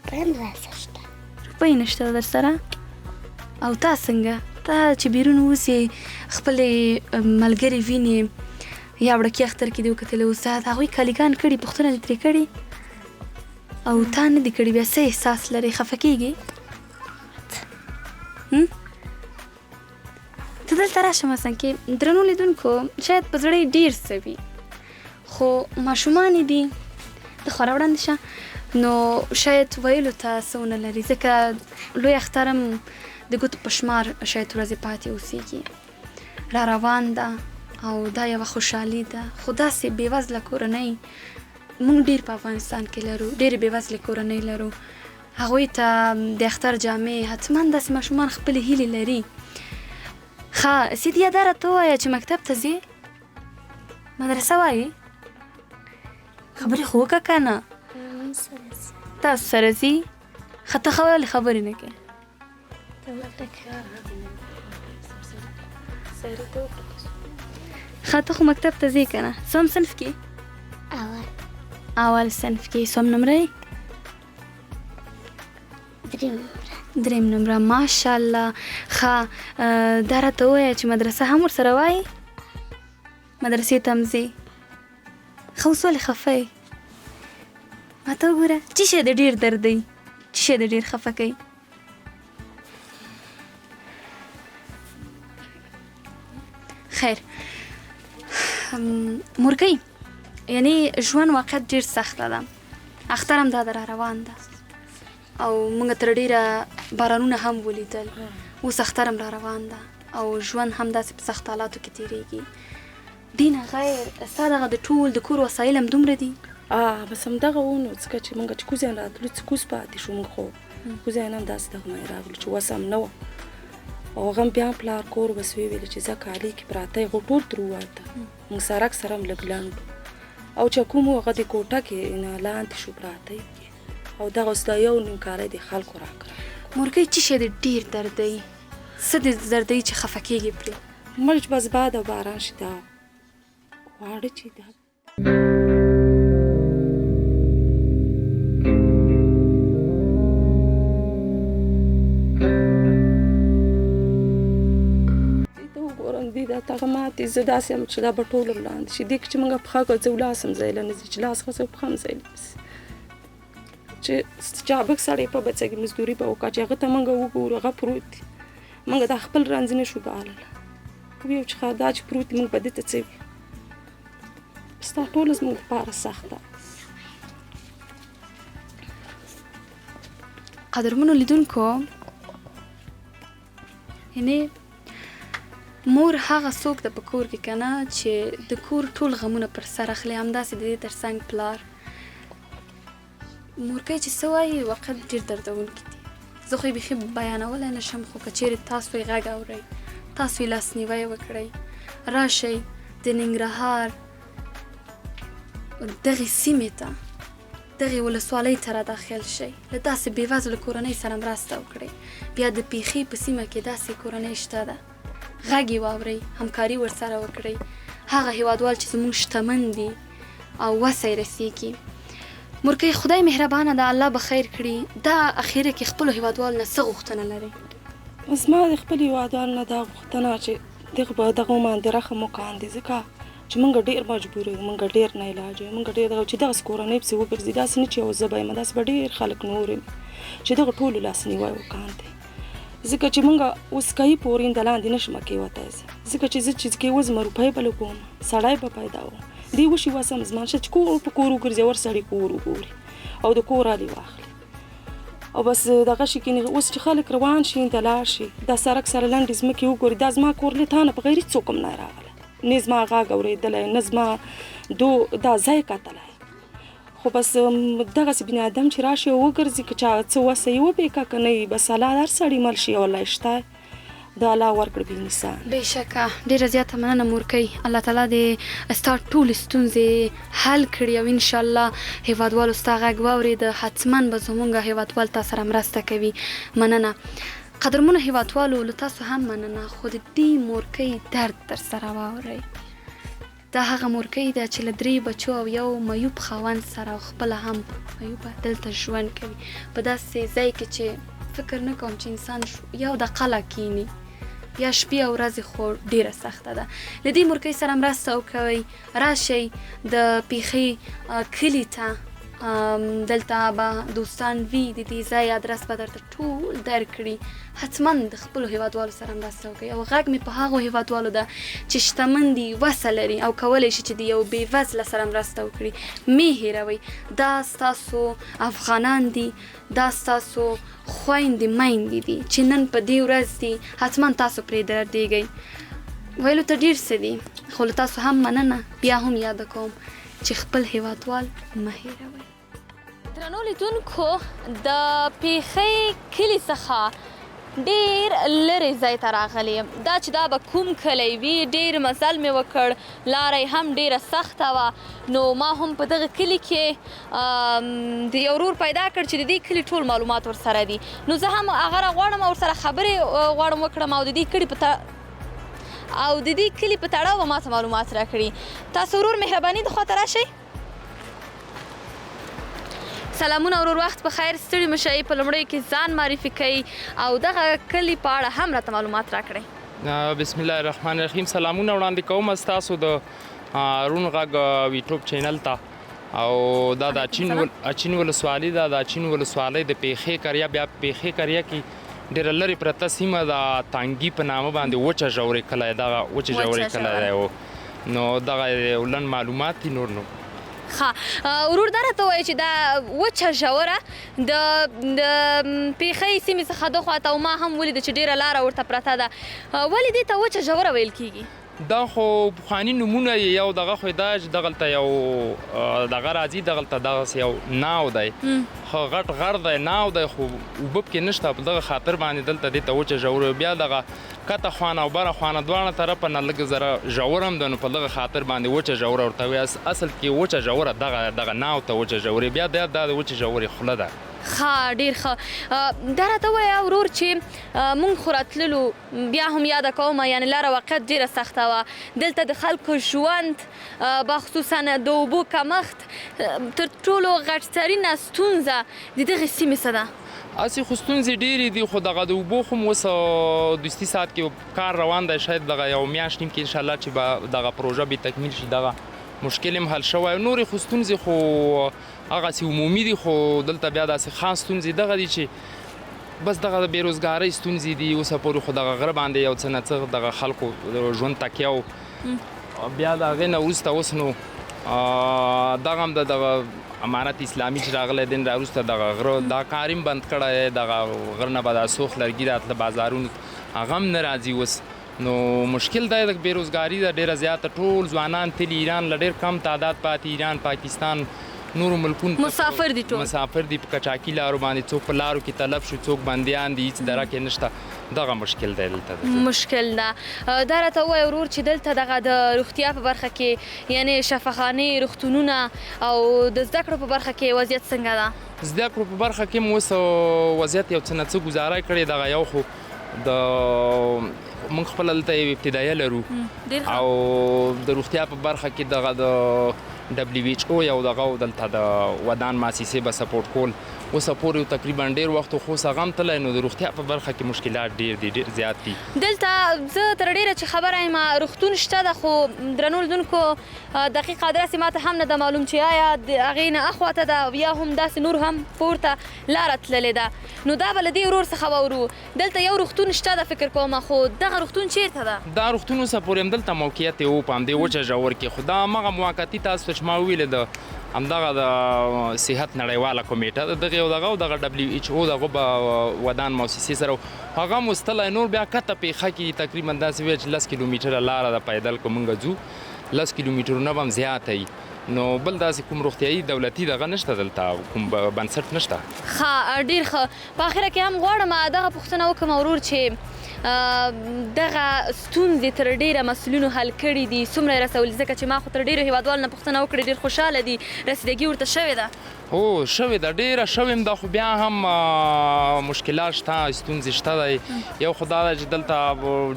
روپۍ هم راسره شته روپۍ نشته درسره او تا څنګه تا چې بیرون وځې خپلې ملګرې وینې یا وړکي اختر کې دې وکتلې اوس هغوی کالیګان کړي پوښتنه دې ترې کړې او تا نه دي کړي بیا څه احساس لرې خفه کېږي ته دلته راشه مثلا کې درنو لیدونکو شاید په زړه یې ډېر څه وي خو ماشومان یې دي ته خورا وړاندې شه نو شاید ویلو ته څه ونه لري ځکه لوی اختر هم د ګوتو په شمار شاید ورځې پاتې اوسېږي را روان ده او دا یوه خوشحالي ده خو داسې بېوزله کورنۍ موږ ډېر په افغانستان کې لرو ډېرې بېوزلې کورنۍ لرو هغوی ته د اختر جامې حتما داسې ماشومان خپلې هیلې لري ښه سیدیه دا راته ووایه چې مکتب ته ځې مدرسه وایې خبرې خو وکړه که نه تاسو سره ځي ښه ته ښه ولې خبرې نه کوې ښه ته خو مکتب ته ځې که نه څوم صنف کې اول اول صنف کې څوم نمره یې دریم نمره دریم نمره ماشاءالله ښه دا راته ووایه چې مدرسه هم ورسره وایې مدرسې ته هم ځې ښه اوس ولې خفه یې ماته وګوره څه شی دې ډېر دردوي څه شی دې ډېر خفه کوي خیر مورکۍ یعنی ژوند واقعیت ډېر سخته ده اختر هم دا در روان ده او موږ تر ډېره بارانونه هم ولیدل اوس اختر هم را روان ده او ژوند هم داسې په سخت حالاتو کې تېرېږي دې نه غیر ستا دغه د ټول د کور وسایل هم دومره دي بس همدغه و نو ځکه چې موږ چې کوزیان راتلو څه کوز پاتې شو موږ خو کوزیان هم داسې دغه مې راغلو چې وسه هم نه وه او هغه هم بیا پلار کور بس ویې ویل چې ځه کالي کې پراته یې خو ټول ترې ووته موږ سرک سره هم لږ لنډ او چې کوم هغه د کوټه کې نه لاندې شو پراته او دغه اوس دا یو نیم کالی د خلکو راکړه. مورګۍ څه شی دې ډېر دردوي؟ څه دې دردوي چې خفه کېږې پرې؟ مړ چې بس باد او باران شي دا واړه چې دا دا ماتې زه داسې یم چې دا به ټول لاندې شي دې کې چې موږ پښه ګرځو لاس هم ځای له نه ځي چې لاس غځوو پښه هم ځای له ځي چې چابک سړی په بچه کې مزدوري به وکړه چې هغه ته موږ وګورو هغه پروت دی موږ دا خپل رنځ نه شو ګاللی ویو چې دا چې پروت دی موږ به دې ته څه وي ستا ټوله زموږ لپاره سخته قدرمنو لیدونکو یعنی مور هغه څوک ده په کور کې کنه چې د کور ټول غمونه پر سر اخلي همداسې د دې ترڅنګ پلار مورکۍ چې څه وایي واقعا ډېر دردونکي دي. زه خو یې بیخي بیانولی نه شم، خو که چیرې تاسو یې غږ اورئ، تاسو یې لاسنیوی وکړئ، راشئ د ننګرهار دغې سیمې ته، دغې ولسوالۍ ته را داخل شئ، له داسې بېوزلو کورنۍ سره مرسته وکړئ. بیا د پیښې په سیمه کې داسې کورنۍ شته ده، غږ یې واورئ، همکاري ورسره وکړئ. هغه هیوادوال چې زموږ شتمن دي او وسه یې رسیږي، مورکۍ خدای مهربانه ده، الله به خیر کړي. دا اخیره کې خپلو هیوادوالو نه څه غوښتنه لرئ؟ زما د خپل هیوادوالو نه دا غوښتنه چې دغه په دغه باندې رحم وکاندي، ځکه چې مونږ ډېر مجبور یو، مونږ ډېر نه علاج یو، مونږ ډېر دغه چې دغسې کورنۍ پسې وګرځي، داسې نه چې یو زه به یم، داسې به ډېر خلک نور یم چې دغه ټولو لاسنیوی وکاندي، ځکه چې مونږ اوس کایي پورې د لاندې نه شم کېوتی زه، ځکه چې زه چې کېوځم روپۍ به لګوم، سړی به پیدا وم، دی وشي وسم زما نشته چې کور په کور وګرځي، ور سړی کور وګوري او د کور حال یې واخلي او بس دغه شي کېني. اوس چې خلک روان شي د لاړ شي دا سړک سره لنډې ځمکې وګوري، دا زما کور له تا نه په غیر هېڅوک هم نه راغلی، نه زما غږ اورېدلی، نه زما دو دا ځای کتلی، خو بس دغسې بنیادم چې راشي او وګرځي، که چا څه وسه یې وبې که نه یې، بس الله هر سړي مل شي او الله یې شته، د الله ورکړه بې مثال. بېشکه ډېره زیاته مننه مورکۍ، الله تعالی دې ستا ټولې ستونزې حل کړي او انشاءالله هیوادوالو ستا غږ واورېده، حتما به زمونږ هیوادوال تا سره مرسته کوي. مننه قدرمنو هیوادوالو، له تاسو هم مننه، خو د دې مورکۍ درد در سره واورئ. دا هغه مورکۍ ده چې له 3 بچو او یو معیوب خاوند سره او خپله هم معیوبه دلته ژوند کوي، په داسې ځای کې چې فکر نه کوم چې انسان یو دقیقه لا کیني، بیا شپې او ورځې خو ډېره سخته ده. له دې مورکۍ سره مرسته وکوئ، راشئ د پیښې کلي ته، دلته به دوستان وي، د دې ځای ادرس به درته ټول درکړي. حتما د خپلو هیوادوالو سره مرسته وکړئ او غږ مې په هغو هیوادوالو ده چې شتمن دي، وسه لري او کولی شي چې د یو بېوزله سره مرسته وکړي. مې هېروئ، دا ستاسو افغانان دي، دا ستاسو خویندې میندې دي چې نن په دې ورځ دي، حتما تاسو پرې دردېږئ. ویلو ته ډېر څه دي، خو له تاسو هم مننه، بیا هم یاده کوم چې خپل هیوادوال مه هېروئ. درنو لیدونکو، د پیښې کلي څخه ډېر لرې ځای ته راغلی یم. دا چې دا به کوم کلی وي، ډېر مزل مې وکړ، لاره یې هم ډېره سخته وه، نو ما هم په دغه کلي کې د یو ورور پیدا کړ چې د دې کلي ټول معلومات ورسره دي، نو زه هم هغه را غواړم او ورسره خبرې غواړم وکړم او د دې کلي په او د دې کلي په تړاو به ماته معلومات راکړي. تاسو ورور مهرباني د خواته راشئ. سلامونه ورور، وخت په خیر، ستړي مه شئ. په لومړیو کې ځان معرفي کړئ او دغه کلي په اړه هم راته معلومات راکړئ. بسم الله الرحمن الرحیم. سلامونه وړاندې کوم ستاسو د روڼ غږ یوټیوب چینل ته. او دا د اچین ولسوالي ده. د اچین ولسوالۍ د پیښې قریه، بیا پیښې قریه کې ډېره لرې پرته سیمه ده، تانګي په نامه باندې وچه ژورې کلی، دغه وچې ژورې کلی دی. نو دغه یو لنډ معلومات دي، نور نو. ښه ورور، دا راته ووایه چې دا وچه ژوره د پیښې سیمې څخه دخوا ته، او ما هم ولیده چې ډېره لاره ورته پرته ده، ولې دې ته وچه ژوره ویل کېږي؟ دا خو پخواني نومونه یې، یو دغه خو دا چې دغلته یو دغه راځي، دغلته دغسې یو ناو دی، خو غټ غر دی، ناو دی، خو اوبه پکې نشته، په دغه خاطر باندې دلته دې ته وچه ژوره. بیا دغه کته خوانه او بره خوانه دواړه طرفه نه لږ ذره ژوره هم ده، نو په دغه خاطر باندې وچه ژوره ورته وایي. اصل کې وچه ژوره دغه ناو ته وچه ژورې، بیا دا د وچې ژورې خوله ده. ښه، ډېر ښه. دا راته ووایه ورور چې مونږ خو راتللو، بیا هم یاده کومه، یعنې لاره واقعیت ډېره سخته وه، دلته د خلکو ژوند بخصوصا د اوبو کمښت تر ټولو غټترینه ستونزه د دغې سیمې څه ده؟ هسې خو ستونزې ډېرې دي، خو دغه د اوبو خو اوس دوستي ساعت کې کار روان دی، شاید دغه یو میاشت نیم کې انشاءالله چې به دغه پروژه به تکمیل شي، دغه مشکل هم حل شوی. نورې خو ستونزې خو هغسې عمومي دي، خو دلته بیا داسې خاص ستونزې دغه دي چې بس دغه د بېروزګارۍ ستونزې دي اوسه پورې، خو دغه غره باندې یو څه نه څه دغه خلکو ژوند تکیه و. بیا د هغې نه وروسته اوس نو دغه هم د دغه امارت اسلامي چې راغلی دی را وروسته دغه غره دا کار هم بند کړی دی، دغه غره نه به دا سوخ لرګي راتله بازارونو، هغه هم نه راځي اوس. نو مشکل دی، د بېروزګاري ده ډېره زیاته، ټول ځوانان تللي ایران له، ډېر کم تعداد پاتې ایران، پاکستان، نورو ملکونو ته مسافر دي ټول. مسافر دي، په کچاکي لارو باندې څوک په لارو کې تلف شو، څوک بندیان دي، هیڅ درک یې نشته. دغه مشکل دی دلته د ژوند. مشکل ده. دا راته ووایه ورور چې دلته دغه د روغتیا په برخه کې یعنې شفاخانې، روغتونونه او د زده کړو په برخه کې وضعیت څنګه ده؟ زده کړو په برخه کې هم اوس وضعیت یو څه نه څه ګزاره کړې. دغه یو خو د موږ خپله دلته یو ابتدایه لرو او د روغتیا په برخه کې دغه د ډبلیو ایچ او یو دغه دلته د ودان مؤسسې به سپورټ کول اوسه پورې تقریبا ډیر وخت خو اوس هغه هم تللی، نو د روغتیا په برخه کې مشکلات ډیر دي، ډیر زیات دي. دلته زه تر ډیره چې خبره یم روغتون شته ده، خو درنو لیدونکو دقیق ادرس یې ماته هم نه ده معلوم چې آیا د هغې نه اخواته ده او یا هم داسې نور هم پورته لاره تللې ده، نو دا به له دې ورور څخه واورو. دلته یو روغتون شته ده فکر کوم، خو دغه روغتون چیرته ده؟ دا روغتون اوسه پورې همدلته موقعیت یې و په همدې وچه ژور کې، خو دا هماغه موقتي تاسو ته چې ما وویلې د همدغه د صحت نړیواله کمیټه د دغه او دغه او دغه ډبلیو ایچ او دغه به ودان موسسې سره هغه هم اوس تللی. نور بیا کته پېښه کې تقریبا داسې ویل چې 10 کیلومتره لاره ده پیدل که مونږ ځو 10 کیلومترونه به هم زیاته وي، نو بل داسې کوم روغتیایي دولتي دغه نشته دلته، کوم بنسټ نشته. ښه ډېر ښه. په اخره کې هم غواړم دغه پوښتنه وکړم ورور چې دغه ستونزې تر ډېره مسؤلینو حل کړې دي، څومره یې رسولي؟ ځکه چې ما خو تر ډېرو هېوادوالو نه پوښتنه وکړې، ډېر خوشحاله دي، رسیدګي ورته شوې ده. هو شوې ده، ډېره شوې هم ده، خو بیا هم مشکلات شته، ستونزې شته دی. یو خو دا ده چې دلته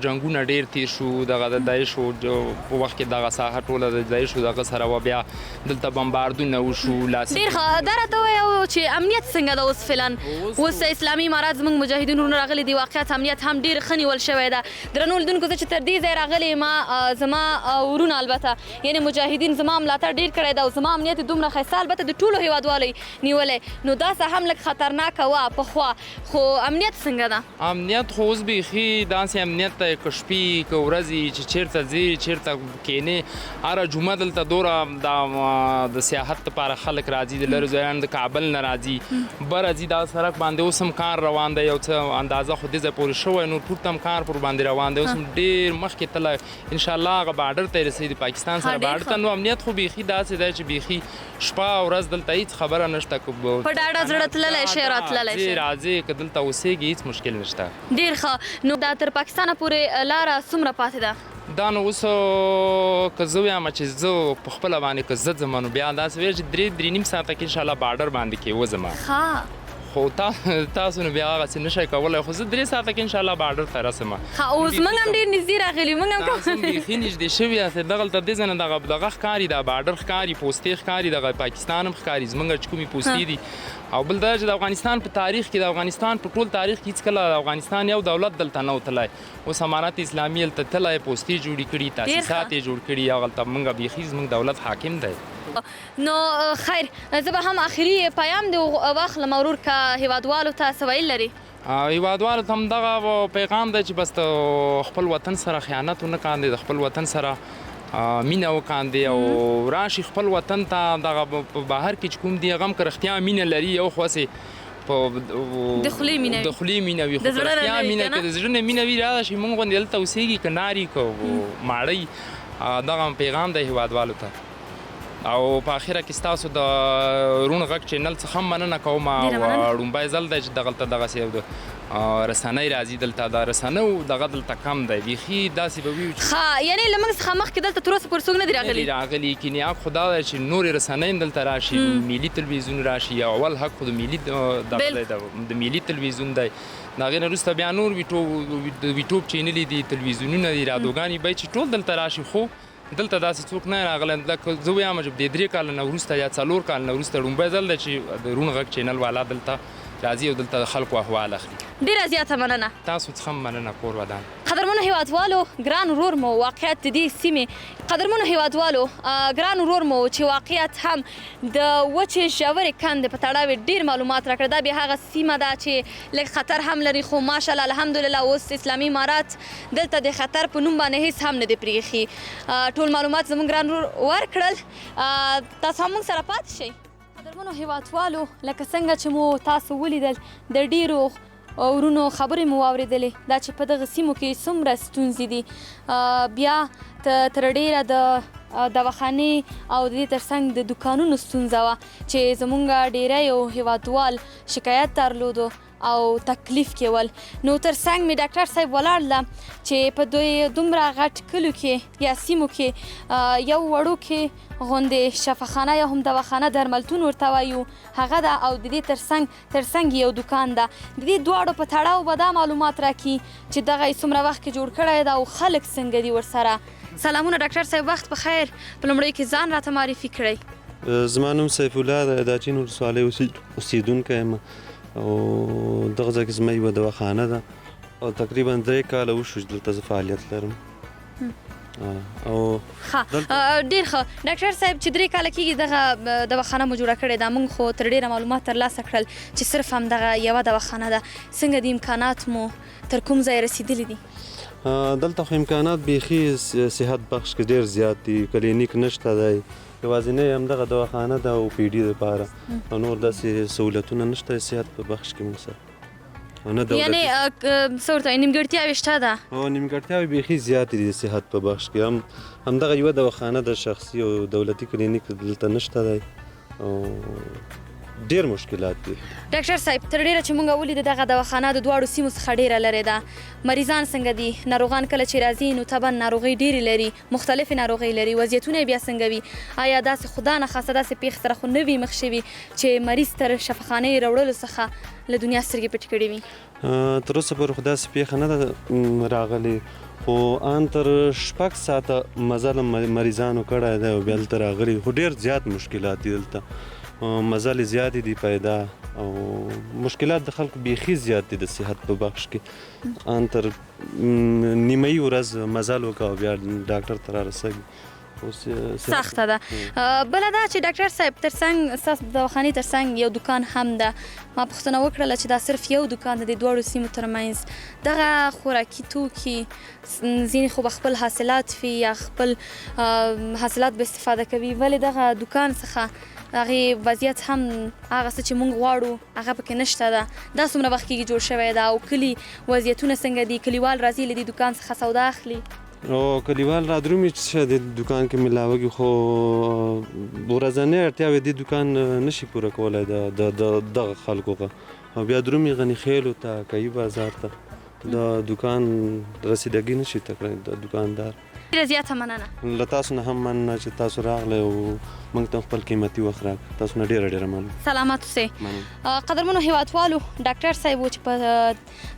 جنګونه ډېر تېر شو، دغه د داعش په وخت کې دغه ساحه ټوله د داعش دغه سره وه، بیا دلته بمباردونه وشو، لاسي ډېر ښه. دا راته ووایه چې امنیت څنګه ده اوس فعلا؟ اوس اسلامي امارات زموږ مجاهدین وروڼه راغلي دي، واقعیت امنیت هم ډېر ښه نیول شوی ده. درنو لیدونکو زه چې تر دې ځایه راغلې یم، زما وروڼه البته یعنې مجاهدین زما ملاتړ ډېر کړی ده او زما امنیت یې دومره ښایسته البته د ټولو هېوادوالو نیولی، نو دا څه هم لږ خطرناکه وه پخوا، خو امنیت څنګه ده؟ امنیت خو اوس بیخي داسې امنیت دی که شپې که ورځې چې چېرته ځې چېرته کښېنې. هره جمعه دلته دوره د سیاحت لپاره خلک راځي، د لرې ځایونو د کابل نه راځي، بره ځي. دا سړک باندې اوس هم کار روان دی، یو څه اندازه خو دې ځای پورې شوی، نور پورته هم کار پر باندې روان دی، اوس هم ډېر مخکې تللی، انشاءالله هغه باډر ته یې رسېږي، د پاکستان سره باډر ته. نو امنیت خو بیخي داسې دی چې بیخي شپه او ورځ دلته هیڅ خبره نشته، که په ډاډه زړه تللی شي راتللی شي، راځي که دلته اوسېږي هیڅ مشکل نشته. ډېر ښه. نو دا تر پاکستانه پورې لاره څومره پاتې ده؟ دا نو اوس که زه وایم چې زه په خپله باندې که زه ځم نو بیا داسې وایي چې 3-3.5 ساعته کې انشاءالله باډر باندې کې وځم. ښه. خو تاسو نو بیا هغسې نشئ کولی، خو زه 3 ساعته کې انشاءالله باډر ته رسم. ښه اوس موږ هم ډېر نږدې راغلي، موږ هم تاسو بیخي نږدې شوي یاست. دغلته دې ځای نه دغه دغه ښکاري، دا باډر ښکاري، پوستې ښکاري، دغه پاکستان هم ښکاري، زموږ چې کومې پوستې دي. او بل دا چې د افغانستان په تاریخ کې، د افغانستان په ټول تاریخ کې هیڅکله د افغانستان یو دولت دلته نه و تللی. اوس امارت اسلامي هلته تللی، پوستې جوړې کړي، تاسیسات یې جوړ کړي، هغلته موږ بیخي زموږ دولت حاکم دی. نو خیر، زه به هم اخري پیام دې واخلم ورور، که هېوادوالو ته څه ویل لري؟ هېوادوالو ته هم دغه پیغام دی چې بس د خپل وطن سره خیانت ونه کاندي، د خپل وطن سره مینه وکاندي او راشي خپل وطن ته. دغه په بهر کې چې کوم دي هغه هم که رښتیا مینه لري، یو خو هسې په د خولې مینه وي، د خولې مینه وي، خو د زړه رښتیا مینه که د زړه نه مینه وي راشي موږ غوندې دلته اوسېږي، که ناري که ماړۍ. دغه پیغام دی هېوادوالو ته. او په اخره کې ستاسو د روڼ غږ چینل څخه هم مننه کوم، او ړومبی ځل دی چې دغلته دغسې رسنۍ راځي، دلته د رسنیو دغه دلته کم دی، بیخي داسې به وي چې ښه یعنې له موږ څخه مخکې دلته تر اوسه پورې څوک نه دي راغلي؟ نه دي راغلي. کینې حق خو دا دی چې نورې رسنۍ هم دلته راشي، ملي تلویزیون راشي. یو اول حق خو د ملي دغه دی، د ملي تلویزیون دی، د هغې نه وروسته بیا نور ویټوب چینلې دي، تلویزیونونه دي، رادیوګانې باید چې ټول دلته راشي. خو دلته داسې څوک نه راغلی. لکه زه وایم چې د 3 کاله نه وروسته یا 4 کاله نه وروسته ړومبی ځل دی چې د روڼ غږ چینل والا دلته راځي او دلته د خلکو احوال اخلي. ډېره زیاته مننه. تاسو څخه هم مننه، کور ودان. قدرمنو هېوادوالو، ګران ورور مو واقعیت د دې سیمې، قدرمنو هېوادوالو، ګران ورور مو چې واقعیت هم د وچې ژورې کندې په تړاو یې ډېر معلومات راکړل. دا بیا هغه سیمه ده چې لږ خطر هم لري، خو ماشاءالله الحمدلله اوس اسلامي امارات دلته د خطر په نوم باندې هیڅ هم نه دی پرېښي. ټول معلومات زموږ ګران ورور ورکړل، تاسو هم موږ سره پاتې شئ. قدرمنو هېوادوالو، لکه څنګه چې مو تاسو ولیدل، د ډېرو ورونو خبرې مو واورېدلې، دا چې په دغه سیمو کې څومره ستونزې دي. بیا تر ډېره د دواخانې او د دې ترڅنګ د دوکانونو ستونزه وه چې زمونږ ډیری هیوادوال شکایت درلودو او تکلیف کې ول. نو تر څنګ مې ډاکټر صاحب ولاړ ده چې په دوی دومره غټ کلو کې یا سیمو کې یو وړوکې غوندې شفاخانه یا هم دواخانه درملتون ورته وایو هغه ده او د دې ترڅنګ یو دوکان ده. د دې دواړو په تړاو به دا معلومات راکړي چې دغه یې څومره وخت کې جوړ کړی ده او خلک څنګه دي ورسره. سلامونه ډاکټر صاحب، وخت په خیر. په لومړیو کې ځان راته معرفي کړئ. زما نوم سیف الله دی، د اچین ولسوالۍ اوسېدونکی یم او دغه ځای کې زما یوه دواخانه ده او تقریبا 3 کاله وشو چې دلته زه فعالیت لرم. او ښه، ډېر ښه ډاکټر صاحب، چې 3 کاله کېږي دغه دواخانه مو جوړه کړې ده، موږ خو تر ډېره معلومات ترلاسه کړل چې صرف همدغه یوه دواخانه ده، څنګه د امکانات مو تر کوم ځای رسېدلي دي؟ دلته خو امکانات بیخي صحت بخش کې ډېر زیات دي، کلینیک نشته دی، یوازینی همدغه دواخانه ده او پی ډي دپاره، او نور داسې سهولتونه نشته صحت په بخش کې موږ سره. نه دولتي. یعنې څه ورته وایي، نیمګړتیاوې شته ده؟ هو، نیمګړتیاوې بیخي زیاتې دي صحت په بخش کې. هم همدغه یوه دواخانه ده شخصي او دولتي کلینیک دلته نشته دی او ډېر مشکلات دي. ډاکټر صاحب، تر ډېره چې مونږ ولیده دغه دواخانه د دواړو سیمو څخه ډېره لرې ده، مریضان څنګه دي؟ ناروغان کله چې راځي نو طبعا ناروغۍ ډېرې لري، مختلفې ناروغۍ لري، وضعیتونه یې بیا څنګه وي؟ آیا داسې خدا نخواسته داسې پېښې سره خو نه وي مخ شوي چې مریض تر شفاخانې راوړلو څخه له دنیا سترګې پټې کړې وي؟ تر اوسه پورې خو داسې پېښه نه ده راغلې، خو ان تر 6 ساعته مزل مریضانو کړی دی او بیا دلته راغلي، خو ډېر زیات مشکلات دي دلته، مزلې زیاتې دي پیدا او مشکلات د خلکو بیخي زیات دي د صحت په بخش کې. ان تر نیمایي ورځ مزل وکړه او بیا ډاکټر ته رارسوي. سخته ده. بله دا چې ډاکټر صاحب، ترڅنګ ستاسو د دواخانې ترڅنګ یو دوکان هم ده، ما پوښتنه وکړله چې دا صرف یو دوکان ده د دواړو سیمو ترمنځ، دغه خوراکي توکي ځینې خو به خپل حاصلات وي یا خپل حاصلات به استفاده کوي، ولې دغه دوکان څخه هغې وضعیت هم هغه څه چې موږ غواړو هغه پکې نشته ده؟ دا څومره وخت کېږي جوړ شوی ده او کلي وضعیتونه څنګه دي؟ کلیوال راځي له دې دوکان څخه سودا اخلي؟ او کلیوال را درومي چې د دوکان کې ملاوږي، خو ورځنۍ اړتیاوې دې دوکان نشي پوره کولی د دغه خلکو، او بیا درومي غني خېلو ته، کوي بازار ته، د دوکان رسیدګي نشي تکړه د دوکاندار. ډېره زیاته مننه. له تاسو نه هم مننه چې تاسو راغلی او موږ ته خپل قیمتي وخت راکړ، تاسو نه ډېره ډېره مننه. سلامت اوسئ. قدرمنو هیوادوالو، ډاکټر صاحب و چې په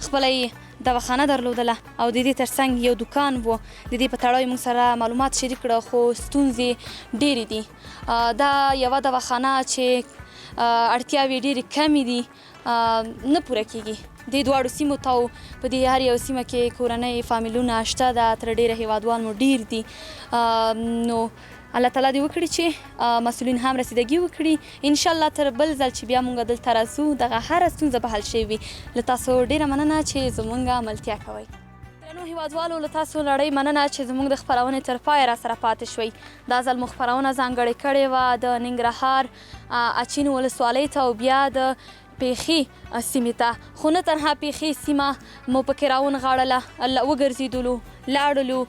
خپله یې دواخانه درلودله او د دې ترڅنګ یو دوکان و، د دې په تړاو یې موږ سره معلومات شریک کړه، خو ستونزې ډېرې دي. دا یوه دواخانه چې اړتیاوې ډېرې کمې دي نه پوره کېږي دې دواړو سیمو ته، او په دې هر یو سیمه کې کورنۍ فامیلونه شته ده، تر ډېره هیوادوال مو ډېر دي. نو الله تعالی دې وکړي چې مسؤلین هم رسیدګي وکړي. ان شاء الله تر بل ځل چې بیا مونږ دلته راځو دغه هره ستونزه به حل شوې وي. له تاسو ډېره مننه چې زمونږ ملتیا کوئ. درنو هیوادوالو، له تاسو نړۍ مننه چې زمونږ د خپرونې تر پایه را سره پاتې شوئ. دا ځل مو خپرونه ځانګړې کړې وه د ننګرهار اچین ولسوالۍ ته او بیا د پیښې سیمې ته، خو نه تنها پیښې سیمه مو پکې راونغاړله، وګرځېدلو، لاړلو،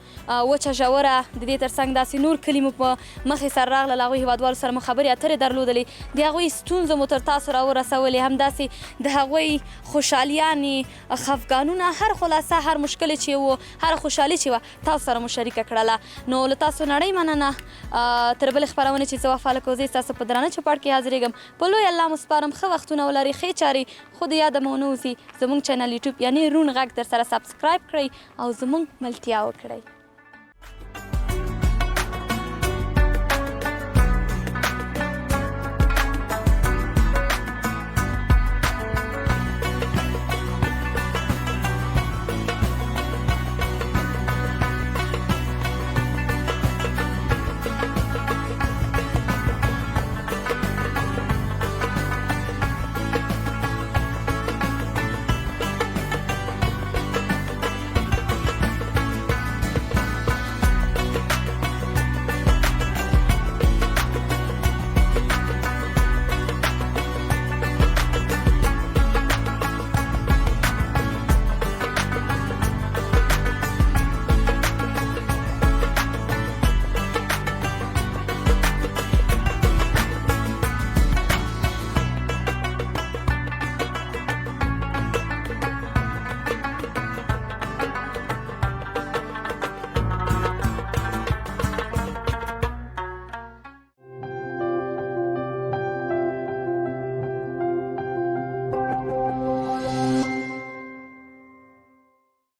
وچه ژوره، د دې ترڅنګ داسې نور کلي مو په مخې سره راغلل، هغوی هیوادوالو سره مو خبرې اترې درلودلې، د هغوی ستونزو مو تر تاسو راورسولې، همداسې د هغوی خوشحالیانې، خفګانونه، هر خلاصه هر مشکل چې و، هر خوشحالي چې وه تاسو سره مو شریکه کړله. نو له تاسو نړۍ مننه. تر بلې خپرونې چې زه وفا الکوزۍ ستاسو په درانه چوپړ کې حاضرېږم، په لوی الله مو سپارم. ښه وختونه ولرئ، ښې چارې، خو د یاده مو ونه وځي زموږ چینل یوټیوب یعنی روڼ غږ در سره سبسکرایب کړئ او زموږ ملتیا وکړئ.